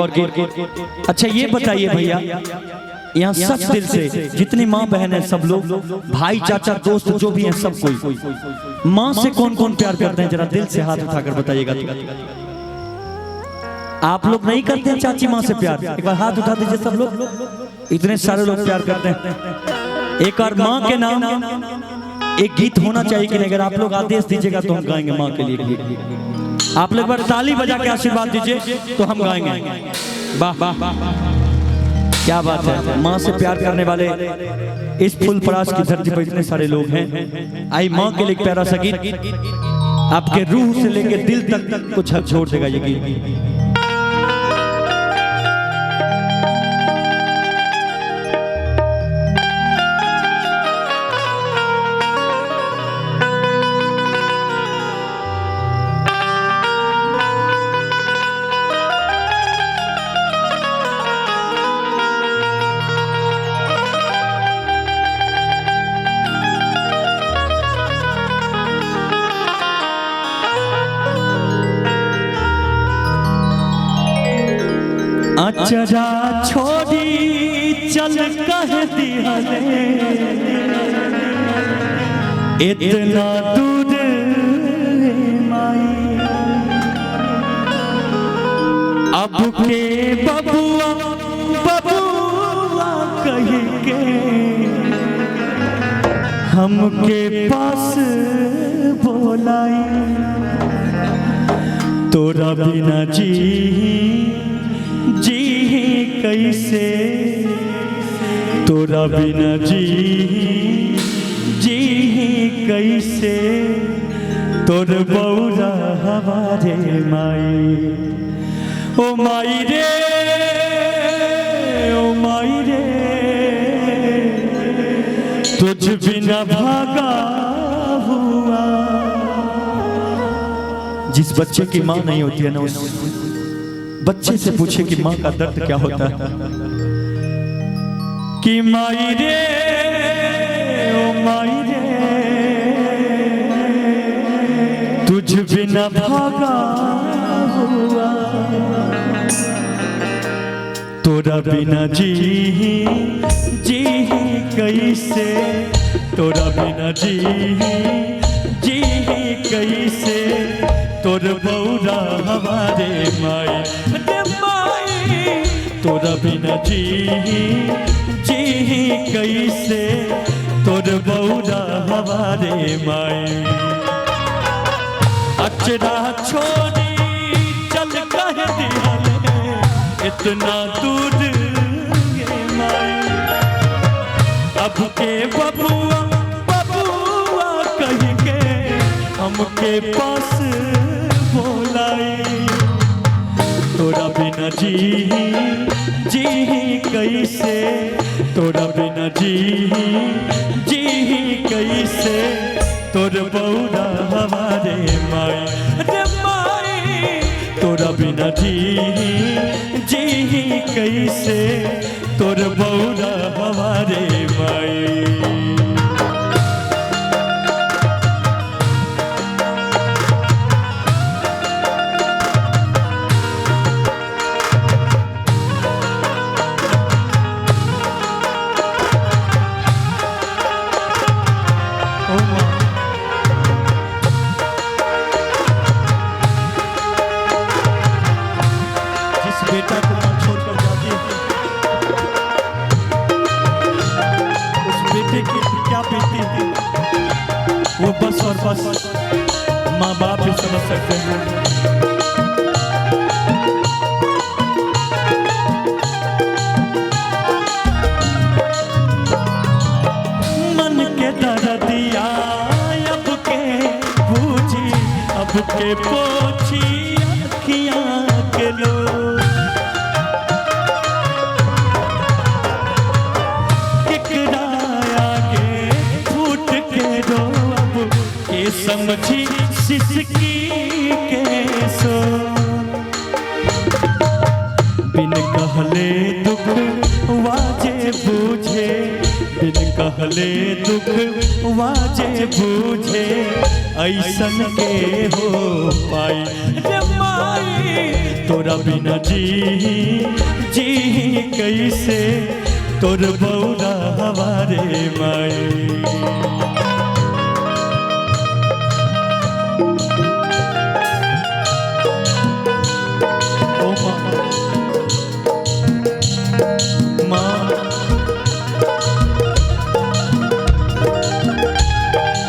और गीत। अच्छा ये बताइए भैया, यहाँ सच दिल से जितनी माँ बहन है सब लोग, भाई चाचा दोस्त जो भी हैं सब कोई, माँ से कौन कौन प्यार करते हैं जरा दिल से हाथ उठाकर बताइएगा। आप लोग नहीं करते हैं चाची माँ से प्यार? एक बार हाथ उठा दीजिए सब लोग। इतने सारे लोग प्यार करते हैं। एक और माँ के नाम एक गीत होना चाहिए कि नहीं? अगर आप लोग आदेश दीजिएगा तो हम गाएंगे माँ के लिए गीत। आप लोग बार ताली बजा के आशीर्वाद दीजिए तो हम गाएंगे। वाह वाह, क्या बात है। माँ से प्यार करने वाले इस फुलपरास की धरती पर इतने सारे लोग हैं। आई माँ के लिए एक प्यारा सा गीत, आपके रूह से लेके दिल तक कुछ छोड़ देगा ये गीत। अचरा छोड़ी चल कह दिहले, इतना दूर माई, अब के बबुआ बबुआ कह के हमके पास बोलाई, तोरा बिना जी जी कैसे, तोरा बिना जी जी कैसे, तोर बौरा हमारे माई, ओ माई रे, ओ माई रे, तुझ बिना भागा हुआ। जिस बच्चे की माँ नहीं होती है ना, उस बच्चे से पूछे कि माँ का दर्द क्या होता है। कि माई रे, ओ माई रे, तुझ बिना भागा हुआ, तोरा बिना जी जी कैसे, तोरा बिना जी जी कैसे, तोर बौरा हमारे माई रे माई, तोरा बिना जी जी कैसे, तोर बौरा हमारे माई। अचरा छोड़ी चल कह दिहले, इतना दूर माई, अब के बबुआ बबुआ कह के हमके पास बोलाई, तोरा बिना जी जी कैसे, तोरा बिना जी जी कैसे, तोर बौरा हमारे माई रे माई, तोरा बिना जी जी कैसे, तोर बौरा हमारे माई। बेटा को माँ छोड़कर जाती है, उस बेटे की क्या बीती है वो बस और बस माँ बाप ही समझ सकते हैं। मन के दर्दिया अब के बूझी, अब के पोछी अखियां के लो, समझी सिसकी के सो, बिन कहले दुख वाजे बूझे, बिन कहले दुख वाजे बूझे ऐसन के हो पाई रे माई। तोरा बिना जी जी कैसे तोर बौरा हवारे माई। ओ माँ, माँ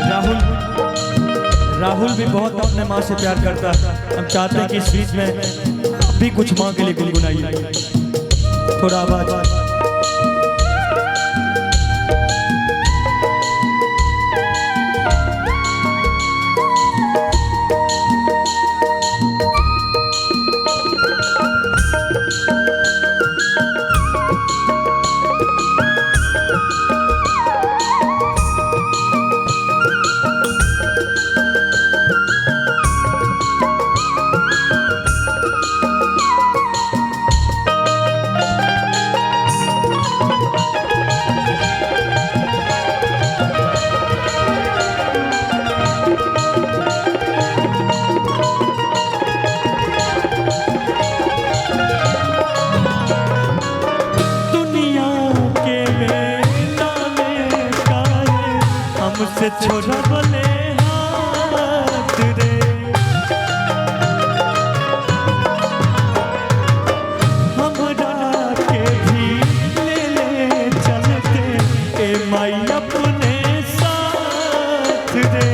राहुल, राहुल भी बहुत अपने माँ से प्यार करता है। हम चाहते हैं कि इस बीच में आप भी कुछ माँ के लिए गुनगुनाइए, थोड़ा आवाज। दुनिया के मेला में काहे हमसे छोड़वले हाथ रे। हमरा के भी ले ले चलते ए माई अपने साथ रे।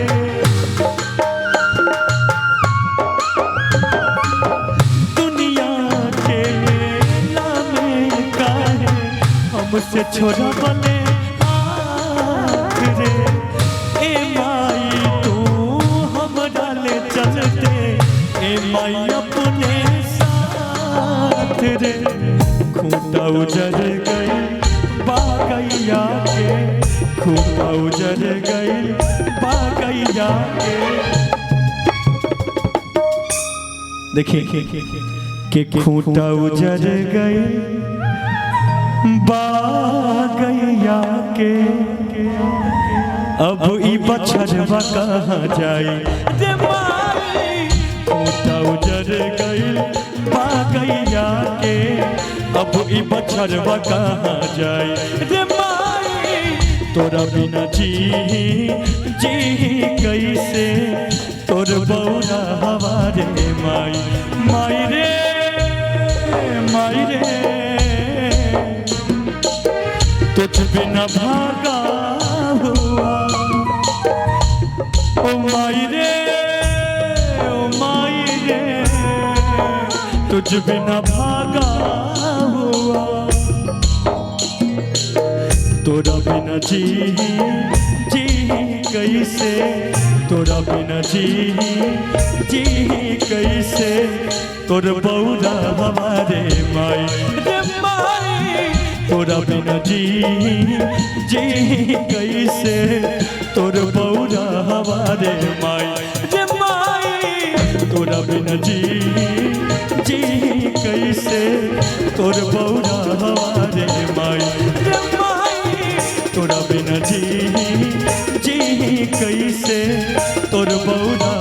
दुनिया के मेला में काहे हमसे छोड़वले हाथ रे। ए माई तू हमरा ले चलते ए माई अपने साथ रे। खूंटा उजर गई बागैया के, खूंटा उजर गई बागैया के। देखिए कि खूंटा उजर गई बागैया के, अब ई बछड़वा कहाँ जाई रे माई। खूंटा उजर गई बागैया के, अब ई बछड़वा कहाँ जाई रे माई। तोरा बिना जी जी कैसे तोर बौरा हवा रे माई। माई रे, माई रे, तुझ बिना भागा हुआ। ओ माई रे, ओ माई रे, तुझ बिना भागा हुआ। तोरा बिना जी जी कैसे, तोरा बिना जी जी कैसे तोर बौरा हमारे माई रे माई। तोरा बिना जी जी कैसे तोर बौरा हमारे माई रे माई। तोरा बिना जी जी कैसे तोर बौरा हमारे माई रे माई। तोरा बिना जी जी कैसे तोर बौरा